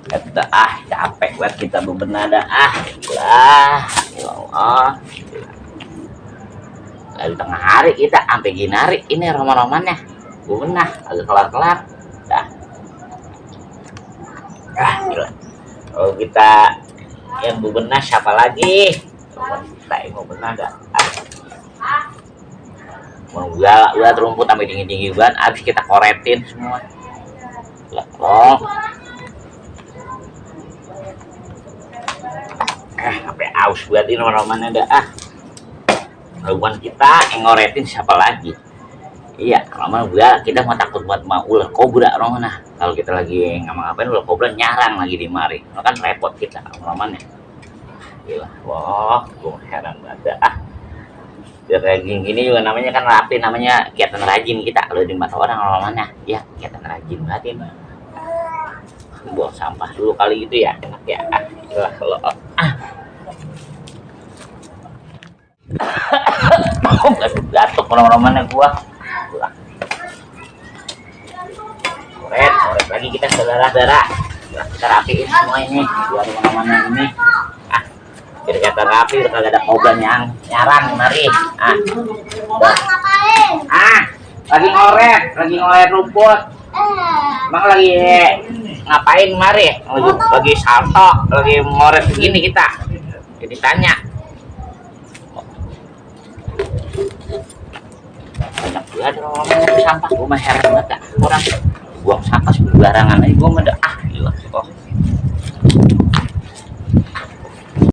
Kata capek banget kita bebenah dah lah ya Allah. Dari tengah hari kita sampai gini hari ini roman-romannya bebenah agak kelar-kelar dah. Gila. Kalau kita yang bebenah siapa lagi? Kita yang bebenah dah. Udah rumput sampai tinggi-tinggi banget, habis kita koretin semua. Loh. Sampai aus buat ini romannya dah lawan kita yang ngoretin siapa lagi? Iya, lama gua kita mau takut buat mau ular kobra romana. Kalau kita lagi ngapa-ngapain ular kobra nyarang lagi di mari. Nó kan repot kita romannya. Gila, wah, gua heran banget kayak gini juga namanya kan rapi, namanya kegiatan rajin kita kalau di mata orang romannya. Ya, kegiatan rajin berarti buang sampah dulu kali gitu ya, enak ya. Gila kalau gatuk roman-romannya gua. Koret lagi kita saudara-saudara. Kita rapiin semua ini biar roman-romannya ini. Biar kata rapi, udah kagak ada kobra yang nyarang mari. Lagi ngoret rumput. Emang lagi ngapain mari? Lagi salto, lagi ngoret begini kita. Jadi tanya. Banyak banget orang sampah, gue mah heran banget orang buang sampah sembarangan aja gue mah